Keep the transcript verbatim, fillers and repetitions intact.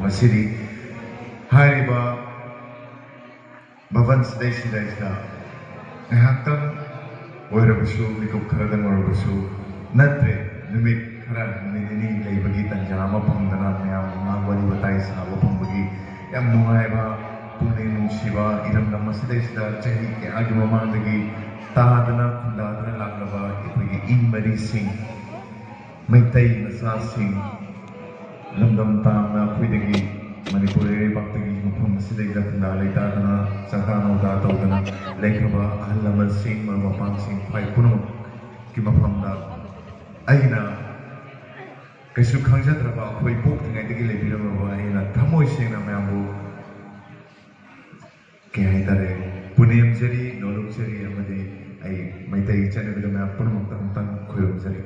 ꯃꯁꯤꯗꯤ ꯍꯥꯏꯔꯤꯕ ꯚꯕꯟ ꯁꯤꯗꯩꯁꯤꯗꯩꯁꯤꯗ ꯉꯥꯏꯍꯥꯛꯇꯪ ꯑꯣꯏꯔꯕꯁꯨ, ꯃꯤꯀꯨꯞ ꯈꯔꯗꯪ ꯑꯣꯏꯔꯕꯁꯨ ꯅꯠꯇ꯭ꯔꯦ, ꯅꯨꯃꯤꯠ ꯈꯔ, ꯅꯨꯃꯤꯠ ꯅꯤꯅꯤ ꯂꯩꯕꯒꯤ ꯇꯟꯖꯥ ꯑꯃ ꯐꯪꯗꯅ, ꯃꯌꯥꯝ ꯉꯥꯏꯍꯥꯛ ꯋꯥꯔꯤ ꯋꯥꯇꯥꯏ ꯁꯥꯕ ꯐꯪꯕꯒꯤ ꯌꯥꯝ ꯅꯨꯡꯉꯥꯏꯕ, ꯄꯨꯛꯅꯤꯡ ꯅꯨꯡꯁꯤꯕ ꯏꯔꯝꯗꯝ ꯑꯁꯤꯗꯩꯁꯤꯗ ꯆꯍꯤ ꯀꯌꯥꯒꯤ ꯃꯃꯥꯡꯗꯒꯤ ꯇꯥꯗꯅ ꯈꯨꯟꯗꯥꯗꯨꯅ ꯂꯥꯛꯂꯕ ꯑꯩꯈꯣꯏꯒꯤ ꯏ ꯃꯔꯤꯁꯤꯡ, ꯃꯩꯇꯩ ꯃꯆꯥꯁꯤꯡ, ꯂꯝꯗꯝ ꯇꯥꯡꯅ ꯑꯩꯈꯣꯏꯗꯒꯤ, ꯃꯅꯤꯄꯨꯔ ꯏꯔꯩꯕꯥꯛꯇꯒꯤ ꯃꯐꯝ ꯑꯁꯤꯗꯩꯗ ꯈꯨꯟꯗꯥ ꯂꯩꯇꯥꯗꯅ, ꯆꯥꯗꯥ ꯅꯧꯗꯥ ꯇꯧꯗꯅ ꯂꯩꯈ꯭ꯔꯕ ꯑꯍꯜ ꯂꯃꯟꯁꯤꯡ, ꯃꯔꯨꯞ ꯃꯄꯥꯡꯁꯤꯡ, ꯈ꯭ꯋꯥꯏ ꯄꯨꯝꯅꯃꯛꯀꯤ ꯃꯐꯝꯗ ꯑꯩꯅ ꯀꯩꯁꯨ ꯈꯪꯖꯗ꯭ꯔꯕ, ꯑꯩꯈꯣꯏ ꯄꯣꯛꯇ꯭ꯔꯤꯉꯩꯗꯒꯤ ꯂꯩꯕꯤꯔꯝꯂꯕ, ꯑꯩꯅ ꯊꯃꯣꯏ ꯁꯦꯡꯅ ꯃꯌꯥꯝꯕꯨ, ꯀꯩ ꯍꯥꯏꯇꯥꯔꯦ, ꯄꯨꯅꯦꯝꯖꯔꯤ, ꯅꯣꯂꯨꯛꯆꯔꯤ, ꯑꯃꯗꯤ ꯑꯩ ꯃꯩꯇꯩ ꯏꯆꯟ ꯏꯅꯥꯎ ꯃꯌꯥꯝ ꯄꯨꯝꯅꯃꯛꯇ ꯑꯃꯨꯛꯇꯪ ꯈꯨꯔꯨꯝꯖꯔꯤ꯫